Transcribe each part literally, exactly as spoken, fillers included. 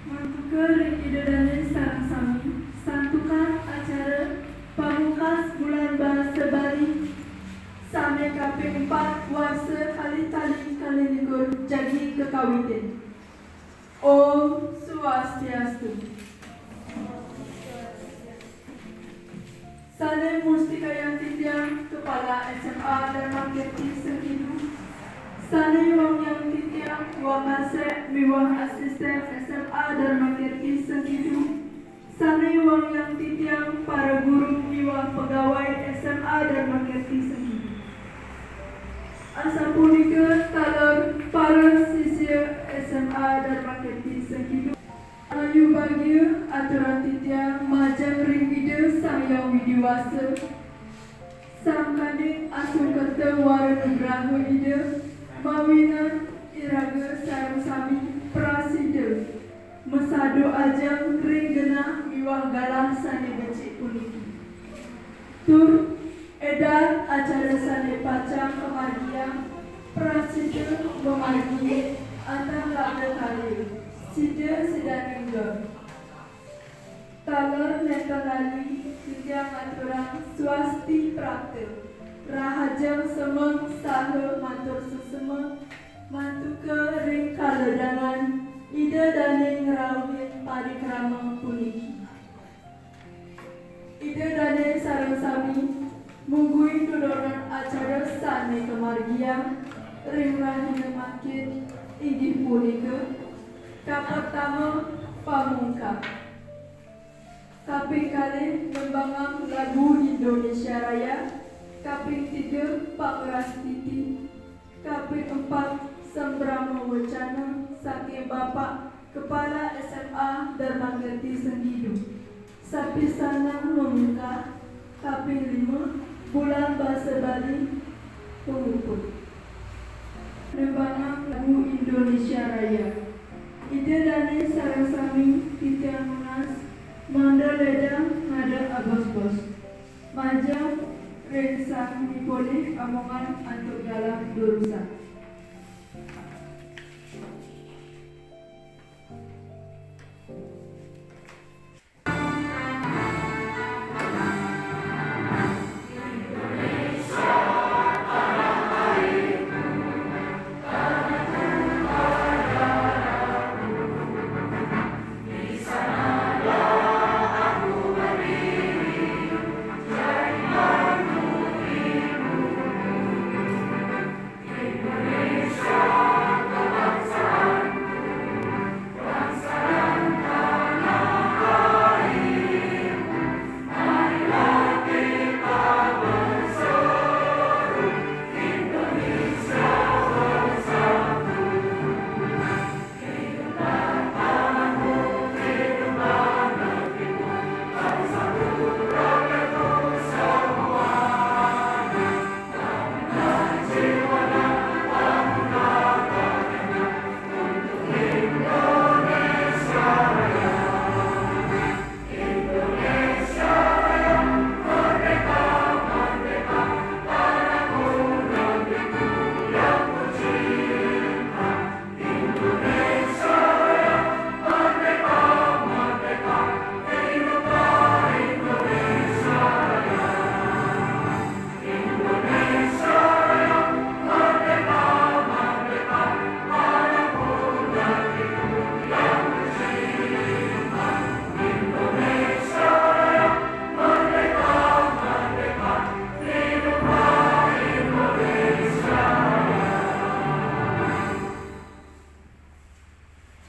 Mantuka ring Ida Dane sareng sami, santukan acara pamungkas Bulan Bahasa Bali sane kaping empat, warsa kalih tali kalih likur jagi kakawitin. Om Swastiastu. Sane mustikayang titiang Kepala S M A Dharma Kirti Sengkidu, sane wangiang titiang Wakasek miwah Asisten S M A Dharma Kirti Sengkidu, sane wangiang titiang para guru miwah pegawai S M A Dharma Kirti Sengkidu. Asapunika taler para sisia S M A Dharma Kirti Sengkidu. Ayu bagia aturang titiang majeng ring Ida Sang Hyang Widi Wasa, sangkaning asung kerta wara nugraha Ida, mawinan iraga sareng sami prasida masadu ajeng ring genah miwah galah sane becik puniki. Tur Eda acara sane pacang kamargiang, prasida mamargi antar labda karya, sida sidaning don. Taler nenten lali titiang ngaturang swasti prapta, rahajeng semeng saha matur sesema, mantuka ring kaledangan Ida Dane ngrauhin parikrama puniki. Ida Dane sareng sami mungguing dudonan acara sane kamargiang ring rahina mangkin, inggih punika, kapertama, pamungkah. Kaping kalih, nembangang lagu Indonesia Raya. Kaping tiga, pangrastiti. Kaping empat, sambrama wecana saking Bapak Kepala S M A Dharma Kirti Senggidu. Sapisanan mamungkah, kaping lima, Bulan Bahasa Bali, pamuput. Nembangang lagu Indonesia Raya. Ida Dane sareng sami titiang nunas mangda ledang ngada abos-bos. Majeng ring sane polih amongan antuk galah durusang.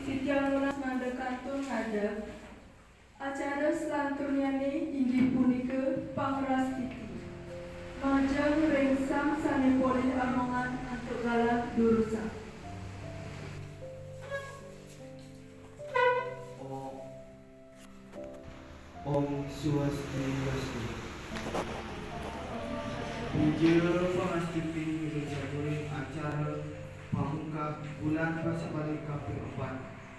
Titiang nunas mangda kantun ngadeg. Acara salanturnyane inggih punika pangrastiti. Majeng ring sang sane polih amongan antuk galah durusang. Om, Om Swastiastu. Puja pangastiti ring jatuhing acara pamungkah Bulan Basa Bali kaping empat,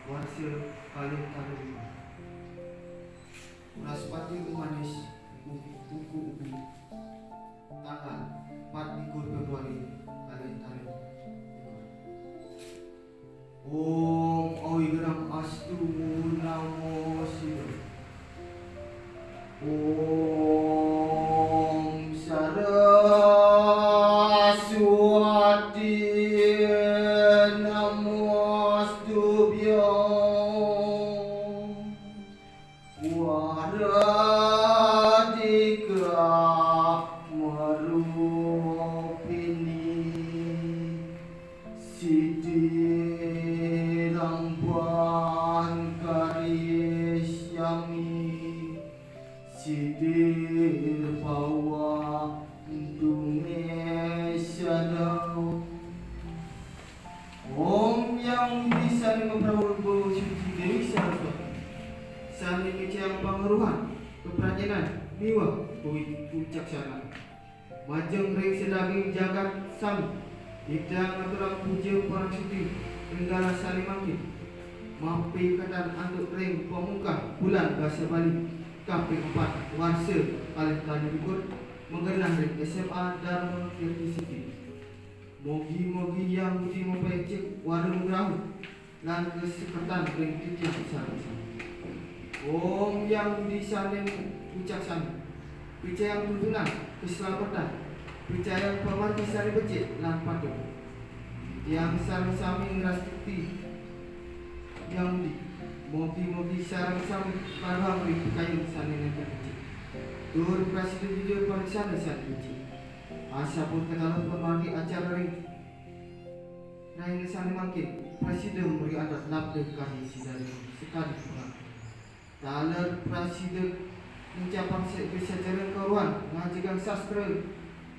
warsa kalih tali lima. Wraspati Umanis, u-, uku ubi, tanggal empat likur Februari, kalih tali likur. Majeng ring sadaging jagat sami, titiang ngaturang puja parangsuci ring galah sane mangkin. Mapiketan antuk ring pamungkah Bulan Basa Bali kaping empat warsa kalih tali likur magenah ring S M A Dharma Kirti Siti. Mogi-mogi Hyang Widi mapaica wara nugraha lan kaseketan ring titiang sareng sami. Om Hyang Widi sane wicaksana, picayang tuntunan kaslametan, picayang pamargi sane becik lan patut. Titiang sareng sami ngrastiti Hyang Widi, mogi-mogi sareng sami kaduhang ring pikayun sane nenten becik, tur prasida dida pariksana sane becik. Asapunika taler pamargi acara ring rahina sane mangkin, prasida mriadat labda karya sidaning sakadi pangapura. Taler prasida ngucapang sa-, sajalan karuan ngajegang sastra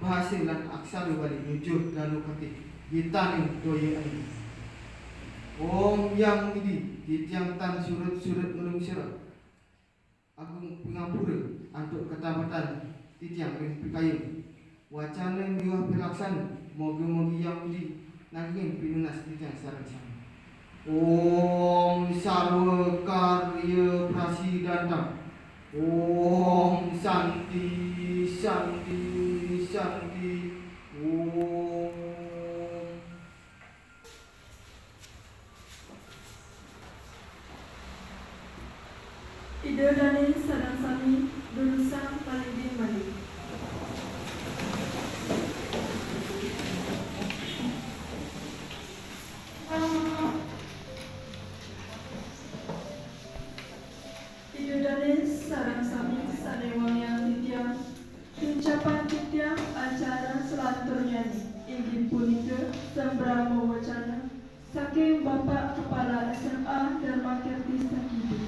bahasa lan aksara Bali nyujur danu ketih gitaning toya ayu. Om Hyang Widi, titiang tan surut-surut nglungsura agung pangapura antuk katapatan titiang ring pikayun, wacana miwah pilaksana, moga-moga Hyang Widi nanggingin pinunas titiang sareng sami. Om sarwa karya prasidantam. Om santi, santi, santi. Om. Ida dane sareng sami durusang malinggi malih. Ida dane sareng sami sane wangiang titiang, ucapan titiang acara salanturnyane inggih punika sambrama wacana saking Bapak Kepala S M A Dharma Kirti Sangkidu.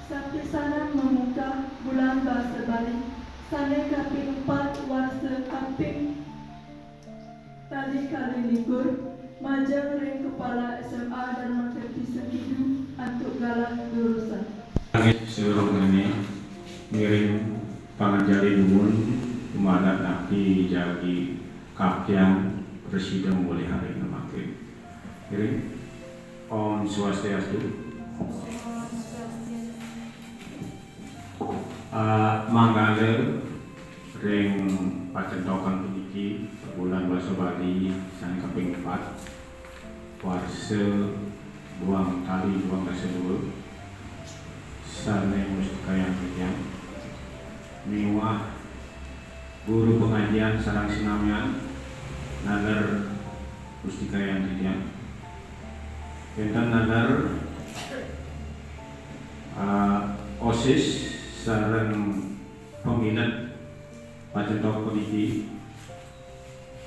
Sapisanan mamungkah Bulan Basa Bali sane kaping empat warsa kaping tali kalih likur, majeng ring Kepala S M A Dharma Kirti Sangkidu antuk galah durusang. Saluiring ngiring panganjali dumun, dumadak napi jagi kaptiang prasida mulih hari nemakin. Ngiring. Om Swastiastu. Ah, manggala ring pacentokan puniki, Bulan Basa Bali sane kaping empat, warsa duang tali duang dasa dua, sane mustikayang titiang miwah guru pangajian sareng sinamian naler mustikayang titiang. Wenten naler, ah, osis sareng pamilet pacentok puniki,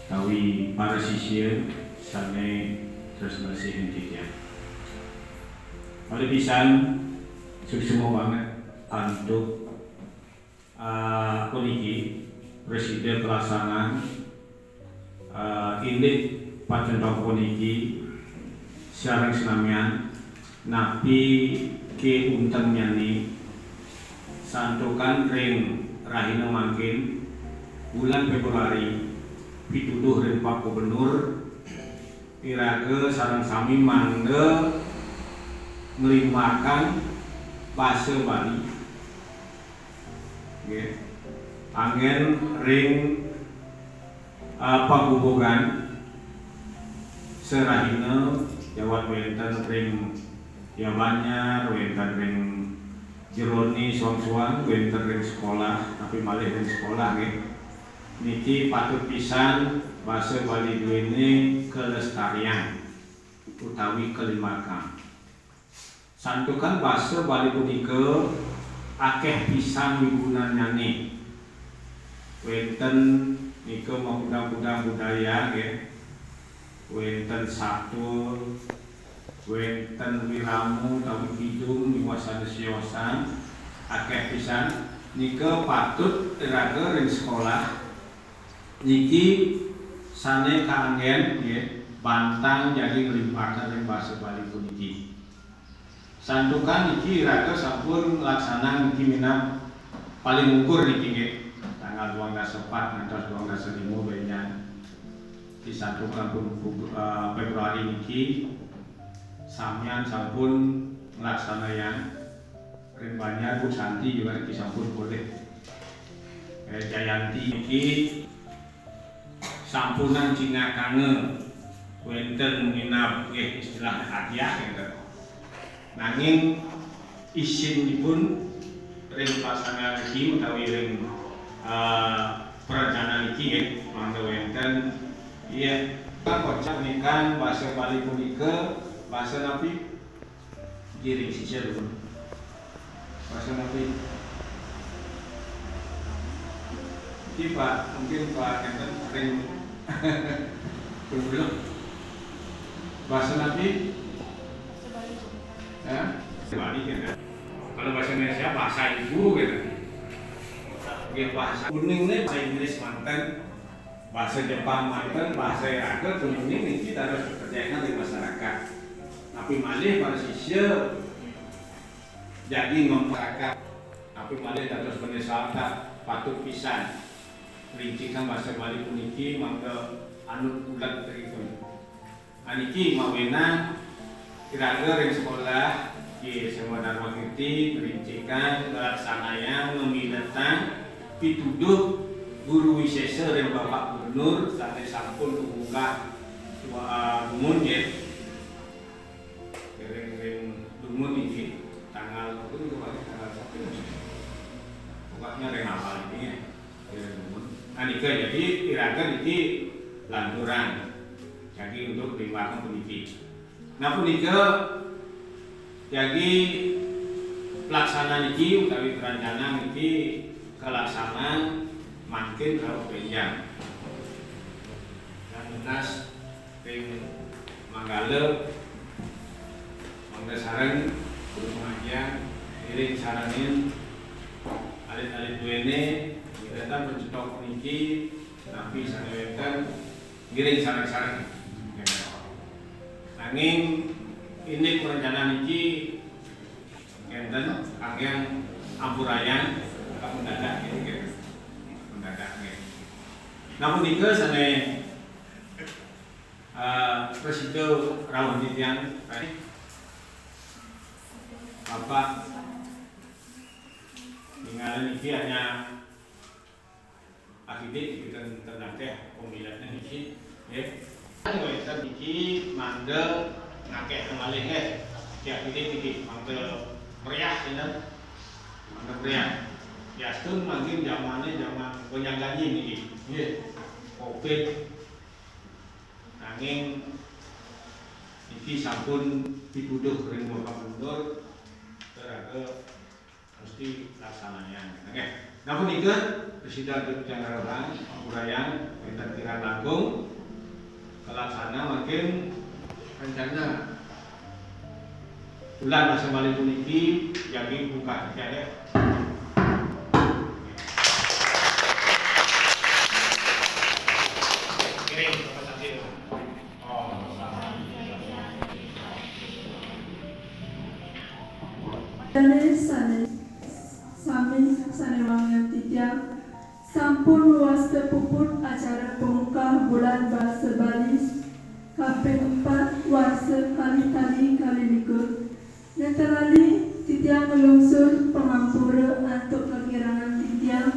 tawi para sisia sane tresna sihin titiang. Malih pisan, suksma banget antuk, ah, puniki, prasida pelaksanaan, ah, indik pacentok puniki, sareng sinamian, napi kauntennyane, santukan ring rahina mangkin, bulan Februari, pituduh ring Pak Gubernur, iraga sareng sami mangda nglimbakang basa Bali. Nggih. Anggen ring, ah, pagubugan sarahina, jawat wenten ring Gianyar, wenten ring jerone soang-soang, wenten ring sekolah, tapi malih ring sekolah nggih. Niki patut pisan basa Bali duene kalestariang utawi kalimbakang. Santukan basa Bali punika akeh pisan wigunannyane. Wenten nika makudang-kudang budaya nggih. Wenten satul, wenten wirama utawi kidung miwah sane siosan, akeh pisan. Nika patut iraga ring sekolah niki sane kaanggen nggih, bantang jagi nglimbakang ring basa Bali puniki. Santukan niki iraga sampun nglaksanang niki minab paling ungkur niki nggih, tanggal Duang dasa pat ngantos duang dasa lima bénjang. Di sampun sampun, eh, Fébruari niki samian sampun nglaksanayang ring Banjar. Bu Santi juga niki sampun polih. Eh, Jayanti niki sampunang cingakanga wénten nginab nggih, istilah hadiah ngéten. Nanging isinipun ring pelaksanaan niki utawi ring, eh, perencanaan niki nggih, mangda wénten, iya, kocap niki basa Bali punika basa napi? Giring sisir dulu. Basa napi? Iki, Pak, mungkin Pak ngéten ring dulu. Basa napi? Ya? Bali kan. Kalau bahasa Indonesia bahasa ibu gitu. Nggih, bahasa kuning nih bahasa Inggris manten, bahasa Jepang manten, bahasa Iraga kuning niki dados kepercayaan di masyarakat. Tapi malih para sisya jagi masyarakat. Tapi malih dados menyesal patut pisan. Rincikan bahasa Bali puniki mangda anut ulat dripun. Aniki mawinan iraga ring sekolah di S M A Dharma Kirti ngrincikang, nglaksanayang, ngamiletang pituduh Guru Wisésa ring Bapak Gubernur sané sampun kamunggah wa-, dumun nggih. Ring, ring dumun niki tanggal, apa niku, Pak? Tanggal satu. Pokoknya ring awal niki nggih. Ring dumun. Nah, nika jadi iraga niki lanturang. Jagi untuk ring waktu puniki. Nah, punika jagi pelaksanaan niki utawi perencanaan niki kalaksanaan mangkin rauh bénjang. Dan nunas ring manggala, mangda sareng guru pangajian, ngiring sarengin alit-alit duéné, ngiring pancetok puniki, napi sané wénten, ngiring sareng-sareng. Nanging indik perencanaan niki kénten, kanggéang ampurayang, agak mendadak gitu, gitu. Mendadak gitu. Namun nika sané, eh, prasida rauh titiang, Bapak, ningalin niki hanya akidik niki ten-, ten akéh pamiletné niki, nggih. Wénten niki mangda ngakéh malih, nggih. Niki akidik niki mangda meriah, sinten? Mangda meriah. Yastun mangkin jamané jaman gonjang-ganjing niki, nggih. Covid. Nanging niki sampun pituduh ring Bapak Gubernur, iraga mesti laksanayang. Nggih. Namun nika, prasida titiang rauh, ampurayang, wénten kirang langkung, kalaksana mangkin rencana bulan masa malih puniki, jagi buka tiket. Kirim, Bapak Santi. Dané sané sami sané wangiang titiang sampun wasta puput acara pamungkah Bulan Basa Bali kaping empat warsa kalih tali kalih likur. Nénten lali titiang nglungsur pangampura antuk kakirangan titiang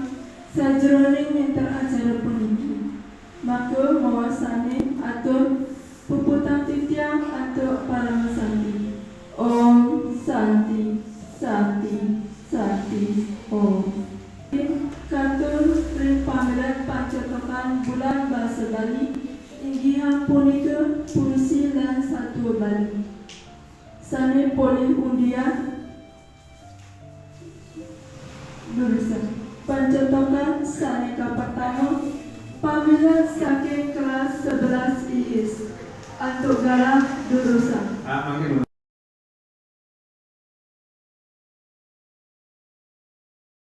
sajeroning nénten acara puniki. Maka mawasané atur puputang titiang antuk Parama Santi. Om Santi, Santi, Santi, Om. Katur ring pamilet pancetokan Bulan Basa Bali, inggih punika puisi lan satua Bali. Sané polih undian, durusang. Pancetokan sané kapertama, pamilet saking kelas sebelas I I S, antuk galah durusang. Ah, mangkin